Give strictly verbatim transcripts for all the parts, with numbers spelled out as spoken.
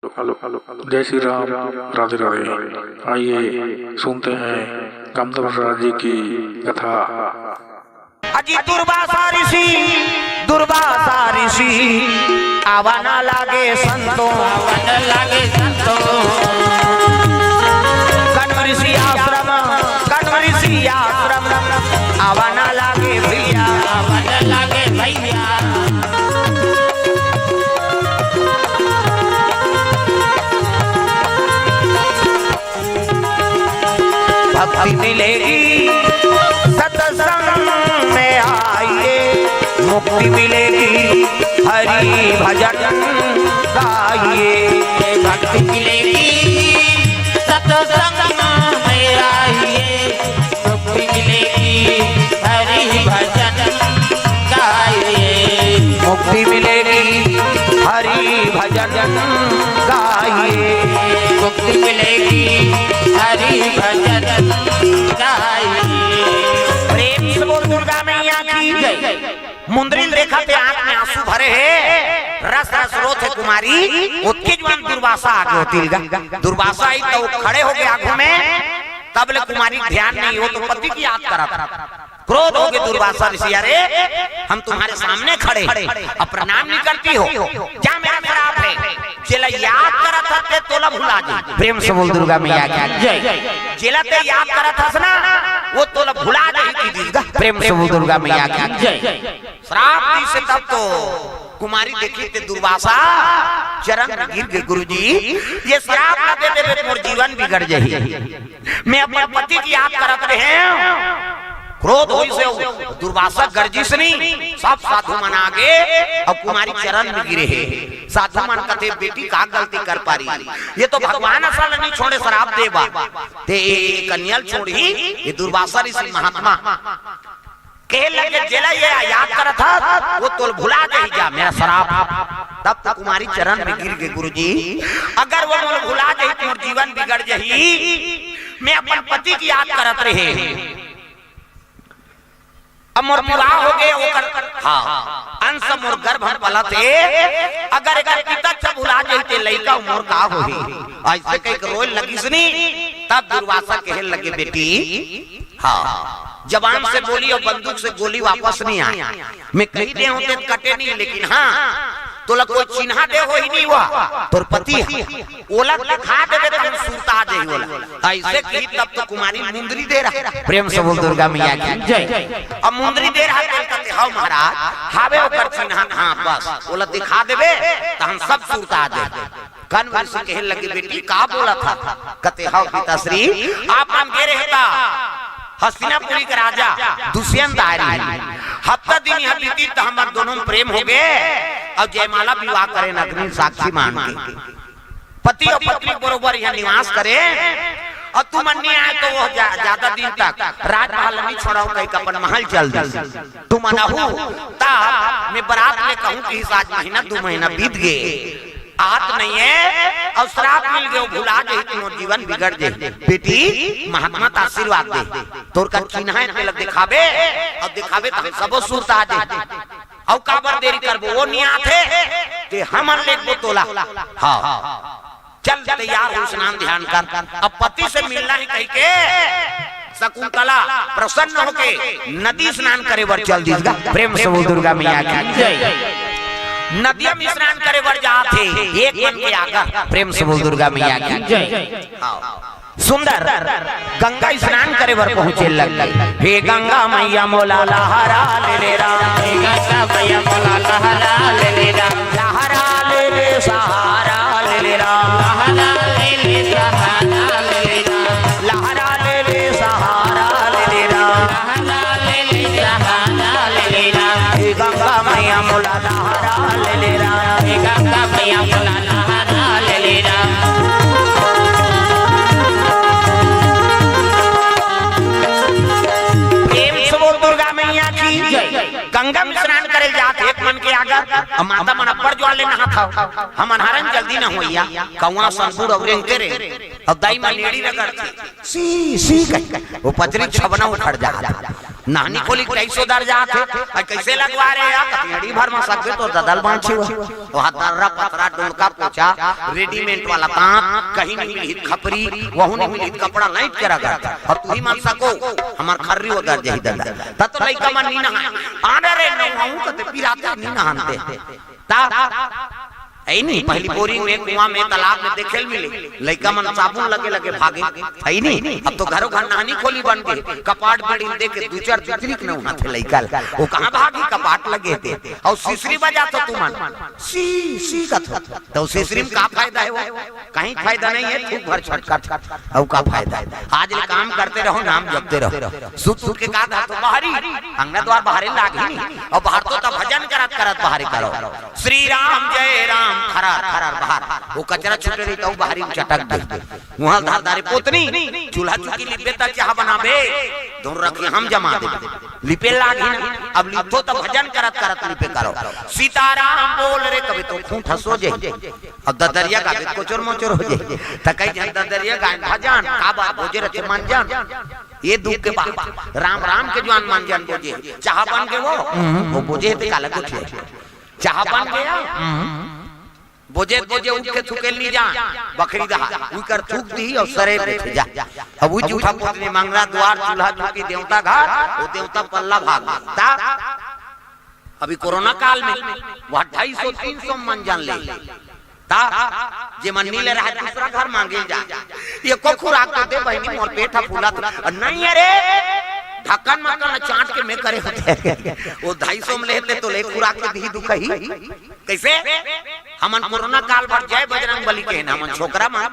जय श्री राम, राधे राधे। आइए सुनते हैं कामदेव राजा जी की कथा। अजी दुर्वासा ऋषि, दुर्वासा ऋषि, आवा न लागे संतो। आवा न लागे संतो। कण्व ऋषि आश्रम, कण्व ऋषि आश्रम, आवा न लागे भैया। आवा न लागे भैया। भक्ति मिलेगी सत्संग में आइए, मुक्ति मिलेगी हरि भजन गाइए। भक्ति मिलेगी सत्संग में आइए, मुक्ति मिलेगी हरि भजन गाइए। मुक्ति मिलेगी हरि भजन गाइए। मुक्ति मिलेगी हरि भजन गाइए। प्रेम से बोल दुर्गा मैया की जय। मुंदरी ल देखत हे, आंख में आंसू भरे हे, रस रस रोत हे कुमारी। ओतके जुवार दुर्वासा आगे होतिल गा। दुर्वासा आई त ओ खड़े होगे आगू में, तब ले कुमारी ध्यान नहीं हो तो पति की याद करत हे। क्रोध होगे दुर्वासा ऋषि, "अरे, हम तुम्हारे सामने खड़े, अब प्रणाम नहीं करती हो? क्या मेरा श्राप है? जेला याद करत हस ते तोला भुला जाही।" प्रेम से बोल दुर्गा मैया की जय। जेला ते याद करत हस ना, वो तोला भुला जाही।" प्रेम से बोल दुर्गा मैया की जय। श्राप दिस हे तब तो कुमारी देखिस ते दुर्वासा चरण में गिर गे, "गुरुजी, ये श्राप ना दे देबे, मोर जीवन बिगड़ जाही। मैं अपन पति की याद करत रहेंव।" क्रोध होइस हे दुर्वासा, गरजिस नहीं, सब साधु मन आगे अउ कुमारी चरण में गिरे हे। साधु मन कथे, "बेटी का गलती कर पारी, ये तो भगवान असन ल नहीं छोड़े श्राप दे बर, ते कन्या ल छोड़ही?" ये दुर्वासा ऋषि महात्मा कहे लगे, "जेला ये याद करत हस, वो तोला भुला जाही जा, मेरा श्राप।" तब तो कुमारी चरण में गिर गे, "गुरुजी, अगर वो मोला भुला जाही तो मोर जीवन बिगड़ जाही, मैं अपन पति की याद करत रहेंव, अब मोर विवाह होगे, ओकर, हाँ, अंश मोर गर्भ में पलत हे, अगर एकर पिता अच्छा भुला जाही ते लइका मोर का होही?" अइसे कहिके रोए लगिस नहीं, तब दुर्वासा कहे लगे, "बेटी, हाँ, जबान से बोली अउ बंदूक से गोली वापस नहीं आए। मैं कहि दे हों ते कटे नहीं, लेकिन हाँ, तोला कोई चिन्हा दे होही नहीं, वो तोर पति हे, ओला दिखा देबे त हम सुरता जाही ओला।" अइसे कहिस तब तो कुमारी मुंदरी दे रहा। प्रेम से बोल दुर्गा मैया की जय। अब मुंदरी दे रहा, तेला कथे, "हव महाराज, हावे ओकर चिन्हा, हाँ बस, ओला दिखा देबे त हम सब सुरता जाही।" कण्व ऋषि कहे लगे, "बेटी, का बोलत हस?" कथे, "हव पिताश्री, आप मन गे रहे ता हस्तिनापुरी के राजा दुष्यंत आए रहिन। हफ्ता दिन इहाँ बीतिस त हमर दोनों में प्रेम होगे अउ जयमाला विवाह करेन अग्नि साक्षी मान के। पति अउ पत्नी के बरोबर इहाँ निवास करेन अउ तुमन नइ आए त ओ जा-, जादा दिन तक राजमहल नइ छोड़ंव कहिके अपन महल चल दिस। तुमन आहू त मैं बरात ले कहूँ कि आज महीना दू महीना बीत गे, आत नइ हे, अउ श्राप मिल गे, भुला जाही त मोर जीवन बिगड़ जाही। बेटी, महात्मा त आशीर्वाद दे, तोर कर चिन्हा हे, तेला दिखाबे, अउ दिखाबे त हम सबो सुरता जाही। अउ काबर देरी करबो, ओ नइ आत हे, ते हमन लेगबो तोला।" हाँ, चल तैयार हो, स्नान ध्यान कर, अब पति से मिलना हे कहिके शकुंतला प्रसन्न होके नदी स्नान करे बर चल दिस गा। प्रेम से बोल दुर्गा मैया की जय। नदिया में स्नान करे बर जात हे, एक मन के आगर। प्रेम से बोल दुर्गा मैया की जय। हाँ। सुंदर गंगा स्नान करे बर पहुंचे लग गे। "हे गंगा मैया मोला लहरा ले ले राम।" हे गंगा मैया मोला लहरा ले ले राम। लहरा ले ले सहारा ले ले राम। लहरा ले ले सहारा ले ले राम। लहरा ले ले सहारा ले ले राम। लहरा ले ले सहारा ले ले राम। हे गंगा मैया मोला लहरा ले ले राम। हे गंगा मैया मोला लहरा ले ले राम। प्रेम से बोल दुर्गा मैया की जय। गंगा में स्नान करे जात एक मन के आगर, अउ माता मन अब्बड़ जुवार ले नहात हव। हमन हरन जल्दी न होइया, कौआ संकुर अउ रेंगते रे, अउ दाई मन एड़ी रगड़थे, "सी, सी" कहि, ओ पचरी छबना उखड़ जात। नहनी खोली के ढाई सौ दर जात हे। अरे कइसे लगवा रहे यार? कथेड़ी भर म सकबे तो ददल बांचे हो। वहाँ दर्रा पथरा डोंका पोछा, रेडीमेड वाला तांत, कहीं नहीं मिली खपरी, वहू नहीं मिली कपड़ा लाइट के रगड़। अउ तुही मन सको, हमर खर्री वो दर जही ददा। त तो लइका मन नी नहाय। आने रे नहाऊं कते पिराते नी नहानते। ता, ऐ नी, पहली बोरिंग में, कुआं में, तालाब में देखे ल मिले। लइका मन साबुन लगे लगे भागे। है नी? अब तो घरों घर नहनी खोली बन गे। कपाट बेड़ी ल दे के दू चार तितरी के नहाथे लइका ल। वो कहाँ भागी? कपाट लगे थे। अउ सिसरी बजाथो तुमन। सी, सी कथो। त सिसरी में का फायदा हे वो? कहीं फायदा नहीं हे, थूक भर छटकत। अउ का फायदा हे? आज ले काम करते रहो, नाम जपते रहो। सुत सुत के का धरथो बाहरी? अंगना द्वार बाहरे लाग ही नहीं। अउ बाहर तो तब भजन करत करत बाहरे करो। श्री राम जय राम, खरार, खरार बाहर। वो कचरा छूटे रही त बाहरी में चटक दे। वहाँ धार धारे पोतनी, चूल्हा चुकी लिपे त चाह बनाबे, दोनों रखी हम जमा देबे। लिपे लाग ही ना, अब लिपो त भजन करत करत लिपे करो। सीताराम बोल रे, कभी तो खूंट हंसो जे। अब ददरिया गाबे त कोचर मोचर हो जे। त कहीं जन ददरिया गाय भजन, का बात बोजे रथे मन जन। ये दुख के बात। राम राम के जवान मन जन बोजे। चाह बन के वो, वो बोजे ते काला कुछ। चाह बन गया। बोजे, बोजे उठ के थुकेल नी जा, बखरी दहा, उकर थूक दी अउ सरे बैठ जा। अब उज उठा पोतनी मंगरा द्वार, चूल्हा चुकी देवता घर, वो देवता पल्ला भाग। ता अभी कोरोना काल में वो ढाई सौ तीन सौ मन जन ले। ता जे मन नी ले रहा दूसरा घर मांगे जा। ये को खुराक तो दे बहनी, मोर पेट ह फूला। नहीं अरे, ढक्कन मक्कन चाट के मैं करे होते। वो ढाई सौ में लेते तो ले खुराक के दी दुखही। कइसे? हमन कोरोना काल भर जय बजरंग बली कहेन, हमन छोकरा मन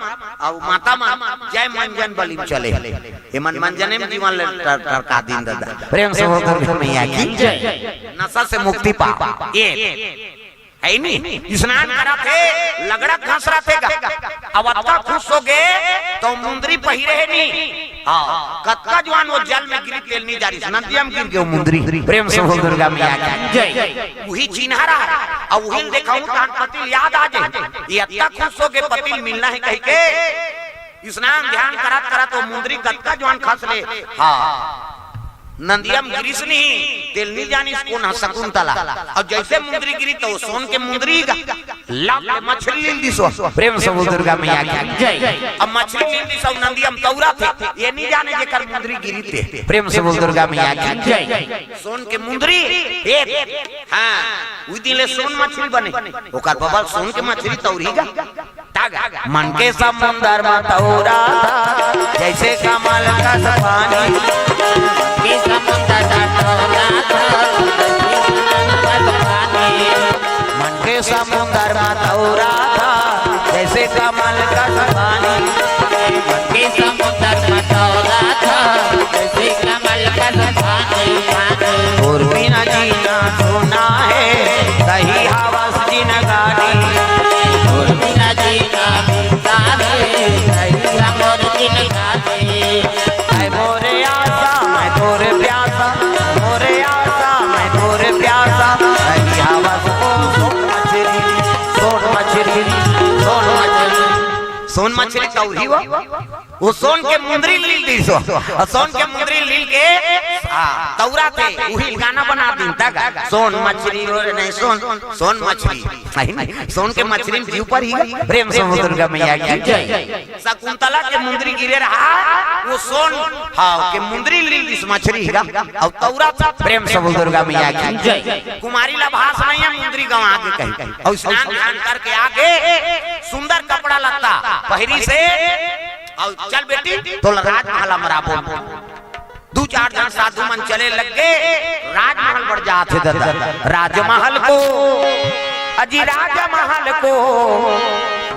अउ माता मन जय मंजन बली में चले। एमन मंजने में जीवन ले टर-, टरका दिन ददा। प्रेम से बोल दुर्गा मैया की जय। नशा से मुक्ति पा। ये है नी, स्नान करत हे, लगड़त घसरत हे गा। अब अतका खुश हो गे, त मुंदरी पहिरे हे नी। हाँ, कतका जवान वो जल में गिरी तेल नी जा रही, नदिया में गिर गे वो मुंदरी। प्रेम से बोल दुर्गा मैया की जय। उही चिन्हा रहा, अउ उही ल देखाहूं तहन पतिल याद आ जाए। ये अतका खुश हो गे पतिल मिलना हे कहिके, स्नान ध्यान करत करत वो मुंदरी कतका जवान खस ले। हाँ, नदिया में गिरिस नहीं, तेल नी जानिस कोन ह शकुंतला। अउ जइसे मुंदरी गिरी त वो सोन के मुंदरी गा, लात ले मछरी लील दिस। प्रेम से बोल दुर्गा मैया की जय। अब मछरी लील दिस अउ नदिया में तौरत हे, ये नी जाने जेकर मुंदरी गिरी ते। प्रेम से बोल दुर्गा मैया की जय। सोन के मुंदरी, हे, हाँ, उही दिन ले सोन मछरी बने। ओकर बबल सोन के मछरी तौरही गा। तागा। मन के समुंदर म तौरा था, जइसे कमल कस पानी। के समुंदर म तौरा था, जइसे कमल कस पानी। मन के समुंदर म तौरा था, जइसे कमल कस पानी। मन के समुंदर म तौरा था, जइसे कमल कस पानी। तोर बिना जीना सुना हे, सही हवस जिनगानी। तोर बिना जीना सुना हे, सही हवस जिनगानी। ऐ मोरे आसा, मैं तोरे प्यासा, मोरे आसा, मैं तोरे प्यासा। सही हवस वो सोन मछरी, सोन मछरी, सोन मछरी। सोन मछरी तौरही वो। वो सोन के मुंदरी लील दिस। अउ सोन के मुंदरी लील के, हाँ, तौरत हे, उही गाना बना दिन तक। सोन मछरी, ओ रे नहीं, सोन, सोन मछरी। नहीं, नहीं, सोन के मछरी में जीव परही गा। प्रेम से बोल दुर्गा मैया की जय। शकुंतला के मुंदरी गिरे रहा, वो सोन, हाँ, के मुंदरी लील दिस मछरी गा। अउ तौरत हे। प्रेम से बोल दुर्गा मैया की जय। कुमारी ला भास नहीं हे, मुंदरी गंवा के कही। अउ स्नान ध्यान करके आगे, सुंदर कपड़ा लत्ता पहिरिस हे, अउ चल बेटी, तोला राजमहल म राबो। दू चार झन साधु मन चले लग गे, राजमहल बड़ जात हे ददा। राजमहल को, अजी राजमहल को,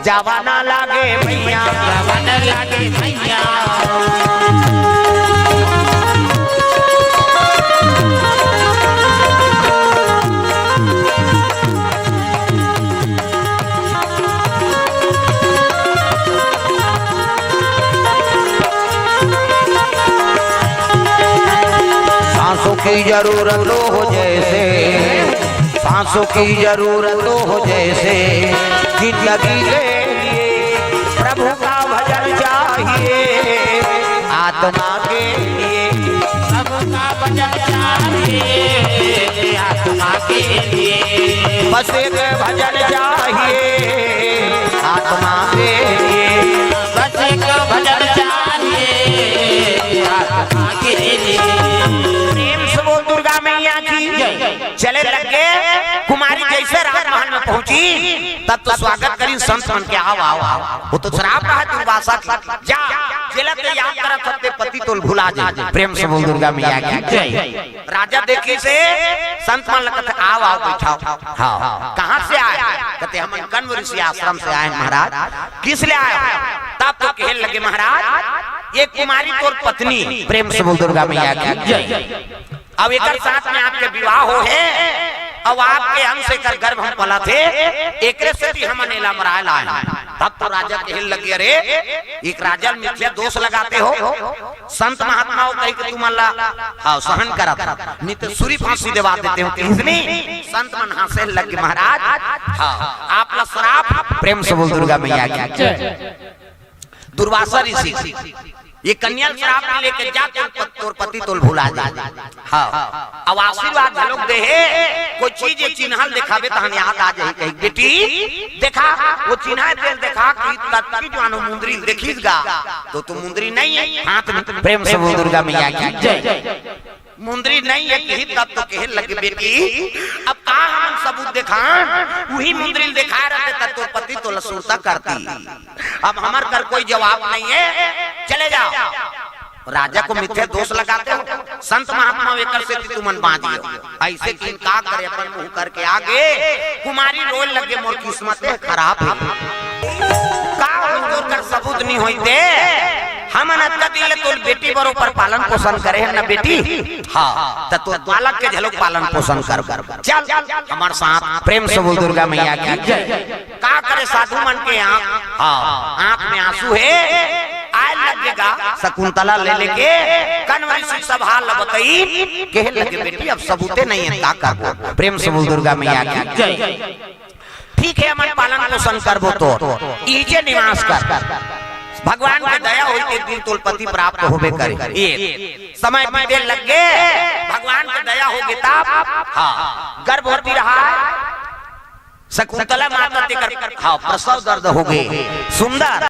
जावा ना लागे भैया। जावा ना लागे भैया। सांसों की जरूरत हो जैसे, सांसों की जरूरत हो जैसे, जिंदगी के लिए प्रभु का भजन चाहिए, आत्मा के लिए प्रभु का चाहिए आत्मा के लिए। बस एक भजन चाहिए आत्मा के लिए। बस एक भजन चाहिए आत्मा के लिए। प्रेम से बोल दुर्गा मैया की। चले लगे कुमारी जैसे राजमहल में पहुंची, तब तो स्वागत करी संत मन के, "आओ, आओ, आओ।" वो तो श्राप रहा दुर्वासा के, "जा, जेला ते याद करत हस ते पति तोल भुला दे।" प्रेम से बोल दुर्गा मैया की। राजा देखिसे संत मन ला कथे, "आओ, आओ, बैठाओ।" हाँ, कहाँ से आए? कथे, "हम कण्व ऋषि आश्रम से आए हैं महाराज।" "किस ले आए हो?" तब तो कहे लगे, "महाराज, ये कुमारी तोर पत्नी।" प्रेम से बोल दुर्गा मैया की। अब एकर साथ में आपके विवाह हो हे, अब आपके अंश एकर गर्भ हम पलत हे, एकरे सेती हमन एला मराए ला आए। तब तो राजा कहे लगे, "अरे, एक राजा मिथ्या दोष लगाते हो, संत महात्मा हो कहि के तुमन ला, हाँ, सहन करत, नहीं तो सूली फांसी देवा देते हो।" किसने? संत मन हंसे लगे, "महाराज, हाँ, आप ला श्राप।" प्रेम से बोल दुर्गा मैया की। दुर्वासा ऋषि, ये कन्या श्राप में लेके जा, तोर प-, तोर पति तोल भुला दे। हाँ, अब आशीर्वाद लोग दे हे, कोई चीज ये चिन्हल दिखावे तहन याद आ जाए, कही, "बेटी, देखा, वो चिन्हा तेल देखा कि तत्की जो आनो मुंदरी देखिस गा, तो तू मुंदरी नहीं है हाथ में।" प्रेम से बोल दुर्गा मैया की। मुंदरी नहीं है किही तब तो कहे लगे, "बेटी, अब का हमन सबूत देखान? उही मुंदरी ल देखाए रहते तब तोर पति तोला सुरता करती। अब हमर कर कोई जवाब नहीं है, चले जाओ।" राजा को मिथ्या दोष लगाते हो, संत महात्मा एकर सेती तुमन बांधियो। ऐसे कि इनका करे अपन मुंह करके आगे, कुमारी रोए लगे, "मोर किस्मत है खराब है।" का हो तोर कर सबूत नहीं होइते? हमन अतका दिन ले तोर बेटी बरोबर पालन पोषण करे हन ना बेटी? हाँ, त तोर बालक के घलो पालन पोषण कर। चल, हमर साथ प्रेम से बोल दुर्गा मैया की जय। का करे साधु मन के आँख? हाँ, आँख में आंसू हे, आए लगेगा शकुंतला ले लेके कण्व ऋषि सभा ल बतई, कहे लगे, "बेटी, अब सबूते नहीं है, का करबो?" प्रेम से बोल दुर्गा मैया की जय। ठीक है, हमन पालन पोषण करबो तो इहिजे निवास कर। भगवान के दया होई, एक दिन तोल पति प्राप्त होबे करे। ये समय बीते लगे, भगवान के दया होगे तब, हाँ, गर्भवती रहा शकुंतला माता, तेकर, हाँ, प्रसव दर्द होगे। सुंदर।